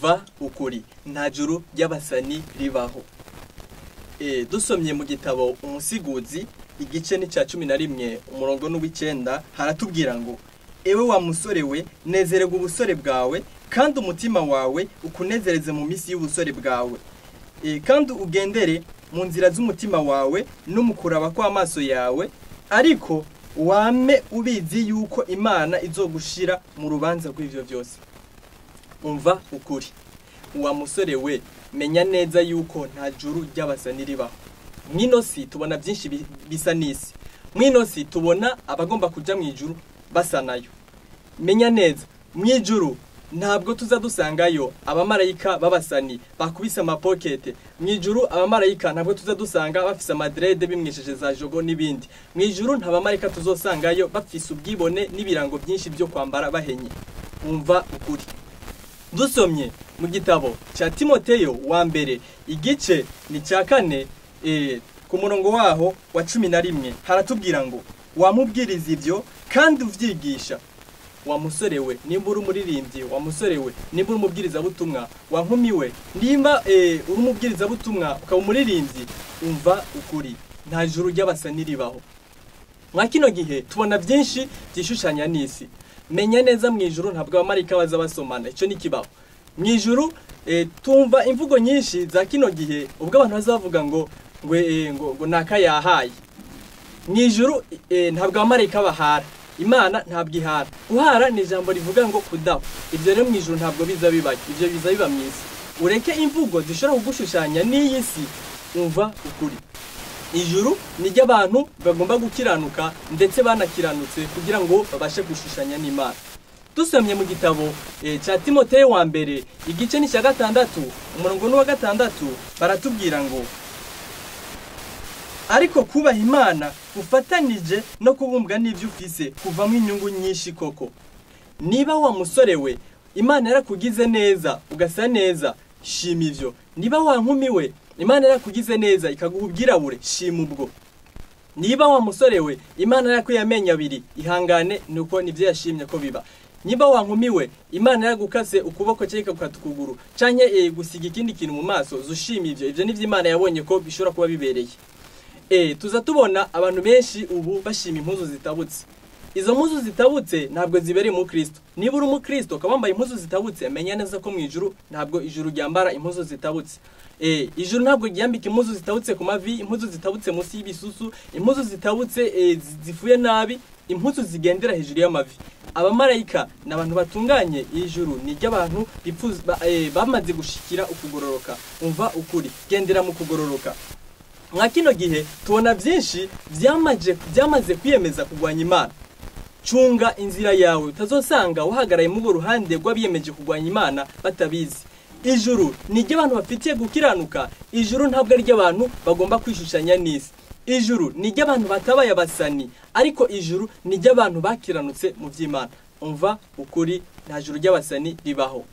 Umva ukuri, nta juru ry'abasani ribaho. Dusomye mu gitabo Umusiguzi, igice ni cya 11, umurongo n'uw'icenda, haratubwira ngo: "Ewe wa musore we, nezererwa ubusore bwawe, kandi umutima wawe ukunezereze mu minsi y'ubusore bwawe, kandi ugendere mu nzira z'umutima wawe no mu kuraba kw'amaso yawe, ariko wame ubizi yuko Imana izogushira mu rubanza rw'ivyo vyose." Umva ukuri, wa musore we, menya neza yuko nta juru ry'abasani ribaho. Mw'ino si tubona byinshi bisa n'isi. Mw'ino si tubona abagomba kuja mu ijuru basa nayo. Menya neza, mu ijuru ntabwo tuza dusangayo abamarayika b'abasani bakubise amapokete. Mu ijuru abamarayika ntabwo tuza dusanga bafise amadrede bimwishije za jogo n'ibindi. Mu ijuru nta bamarayika tuzosangayo bafise ubwibone n'ibirango byinshi byo kwambara bahenye. Umva ukuri. Dusomye mu gitabo cya Timoteyo wa mbere, igice ni cya 4, ku murongo waho wa 11, haratubwira ngo: "Wamubwiriza ivyo kandi uvyigisha." Wa musore we, nimba uri umuririmbyi, wa musore we, nimba uri umubwirizabutumwa, wa nkumi we, nimba uri umubwirizabutumwa ukaba umuririmbyi, umva ukuri, nta juru ry'abasani ribaho. Mwa kino gihe tubona byinshi byishushanya n'isi. Menya neza, mu ijuru ntabwo abamarayika baza basomana, icyo ni kibaho. Mu ijuru tumva imvugo nyinshi za kino gihe, ubwo abantu baza bavuga ngo naka yahaye. Mu ijuru ntabwo abamarayika bahara, Imana ntabwo ihara. Guhara ni ijambo rivuga ngo kudaho. Ibyo rero mu ijuru ntabwo biza bibayo, ibyo biza biba mu isi. Ureke imvugo zishobora kugushushanya n'iyi si, umva ukuri. Ijuru ni ry'abantu bagomba gukiranuka ndetse banakiranutse kugira ngo babashe gushushanya n'Imana. Dusomye mu gitabo cya Timoteyo wa mbere, igice ni cya 6, umurongo n'uwa 6, baratubwira ngo: "Ariko kubaha Imana ufatanije no kubumbwa n'ibyo ufise kuvamo inyungu nyinshi koko." Niba wa musore we, Imana yarakugize neza ugasa neza, shima ivyo. Niba wa nkumi we, Imana yarakugize neza ikaguha ubwirabure, shima ubwo. Niba wa musore we, Imana yarakuye amenyo abiri, ihangane nuko nivyo yashimye ko biba. Niba wa nkumi we, Imana yaragukase ukuboko cyangwa ikagukata ukuguru canke gusiga ikindi kintu mu maso, zushima ivyo. Ivyo nivyo Imana yabonye ko bishobora kuba bibereye. Tuza tubona abantu benshi ubu bashima impuzu zitabutse. Izo mpuzu zitabutse ntabwo zibereye umukristo. Niba uri umukristo ukaba wambaye impuzu zitabutse, menya neza ko mu ijuru ntabwo ijuru ryambara impuzu zitabutse. Ijuru ntabwo ryambika impuzu zitabutse ku mavi, impuzu zitabutse munsi y'ibisusu, impuzu zitabutse zifuye nabi, impuzu zigendera hejuru y'amavi. Abamarayika ni abantu batunganye, ijuru ni ry'abantu bamaze gushikira ukugororoka. Umva ukuri, gendera mu kugororoka. Mwa kino gihe tubona byinshi byamaze kwiyemeza kugwanya Imana. Cunga inzira yawe utazosanga wahagaraye mu ruhande rw'abiyemeje kugwanya Imana batabizi. Ijuru ni ry'abantu bafitiye gukiranuka, ijuru ntabwo ari ry'abantu bagomba kwishushanya n'isi. Ijuru ni ry'abantu batabaye abasani, ariko ijuru ni ry'abantu bakiranutse mu by'Imana. Umva ukuri, nta juru ry'abasani ribaho.